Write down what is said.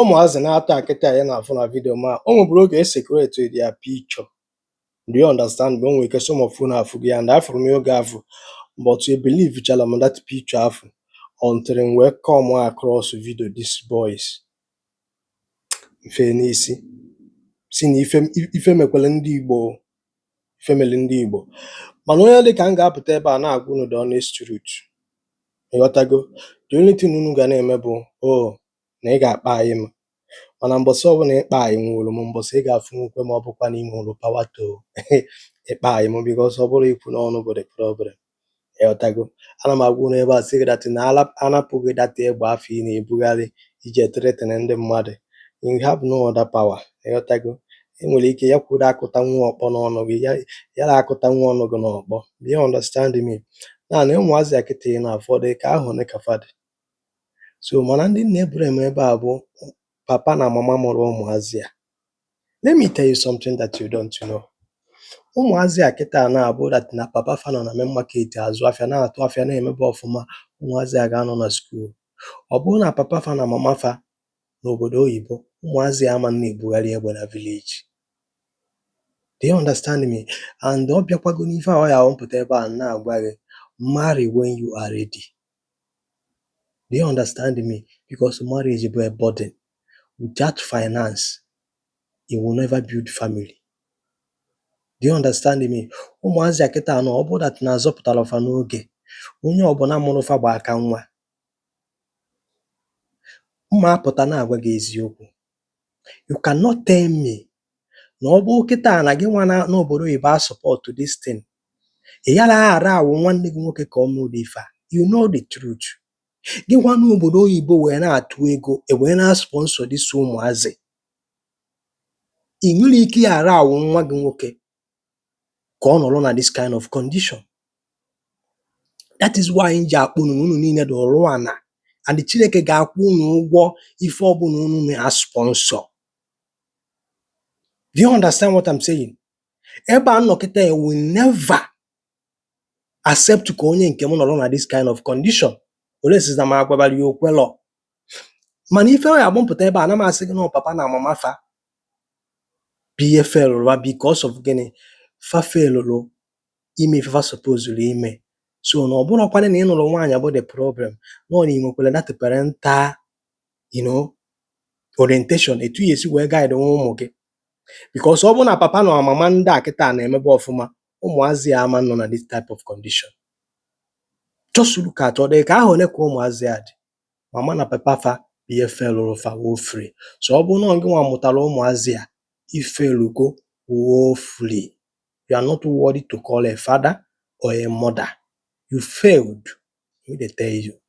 Ụmụazị na-atọ a kịta ya na-afụ na video ma o nweburu oge e circulate their picture. Do you understand me? O nwere ike some of unu afụgo ya and afụrụ m ya oge afụ, but I believe chala m that picture afụ until m wee come across video these boys mfe n'isi si na ife ife mekwere ndị Igbo, ife mere ndị Igbo. Mana onye dị ka m ga-apụta ebe a na-agwa unu the honest truth, ịghọtago? The only thing unu ga na-eme bụ o na ị ga-akpa anyị ma mana mbọsị ọbụla ịkpa anyị nwụrụ m, mbọsị ị ga-afụ nwukwe ma ọ bụkwa na ị nwere power to ịkpa anyị m, because ọ bụrụ ikwu n'ọnụ bụ the problem, ịghọtago? Ana m agwa unu ebe a sị gị that na anapụghị that egbe afọ ị na-ebugharị iji threaten ndị mmadụ, you have no other power, ịghọtago? Enwere ike ya kwudo akụta nwa ọkpọ n'ọnụ gị, ya ya akụta nwa ọnụ gị n'ọkpọ. Do you understand me? Naanị ụmụazị a kịta ị na-afụ dị ka ahụ one ka fa dị so, mana ndị nna eburu m ebe a bụ papa na mama mụrụ ụmụazị a. Let me tell you something that you don't know. Ụmụazị a kịta na-abụ that na papa fa nọ na main market azụ afịa, na-atụ afịa, na-emebe ọfụma, ụmụazị a ga-anọ na school. Ọ bụrụ na papa fa na mama fa n'obodo oyibo, ụmụazị a ama na-ebugharị egbe na village. Do you understand me? And ọ bịakwago n'ife a ọ ya mpụta ebe a na-agwa gị, marry when you are ready. Do you understand me? Because marriage bụ a burden. Without finance, you will never build family. Do you understand me? Ụmụazị a kịta nọ, ọ bụrụ that na azọpụtara fa n'oge, onye ọbụla mụrụ fa gba aka nwa mma apụta na-agwa gị eziokwu. You cannot tell me na ọ bụrụ kịta na gị nwa na n'obodo oyibo a support this thing, ị yara ara awụ nwanne gị nwoke ka ọ mee ụdị ife a. You know the truth. Gị nwa n'obodo oyibo wee na-atụ ego e wee na-sponsor this ụmụazị, ị nwere ike ghara awụ nwa gị nwoke ka ọ nọrọ na this kind of condition. That is why m ji akpọ unu na unu niile dị ọrụ ana and Chineke ga-akwụ unu ụgwọ ife ọbụla unu na-sponsor. Do you understand what I'm saying? Ebe a nnọkịta ya will never accept ka onye nke m nọrọ na this kind of condition. Olesiza ma agwabara ya okwelọ, mana ife ọ ya agbụ mpụta ebe a na m asị gị na ọ papa na mama fa bụ ihe failụrụ ha. Because of gịnị? Fa failụrụ ime ife fa supposed ime. So na ọ bụrọkwanụ na ị nụrụ nwaanyị bụ the problem, nọ na ị nwekwara that parental orientation, etu ya esi wee guide nwa ụmụ gị, because ọ bụrụ na papa na mama ndị a kịta na-emebe ọfụma, ụmụazị a ama nọ na this type of condition. Just look at ọ dị ka ahụ ole ka ụmụazị a dị. Mama na papa fa bụ ihe failụrụ fa woefully. So ọ bụrụ na ọ gị nwa mụtara ụmụazị a, ifailugo woefully. You are not worthy to call a father or a mother. You failed, me dey tell you.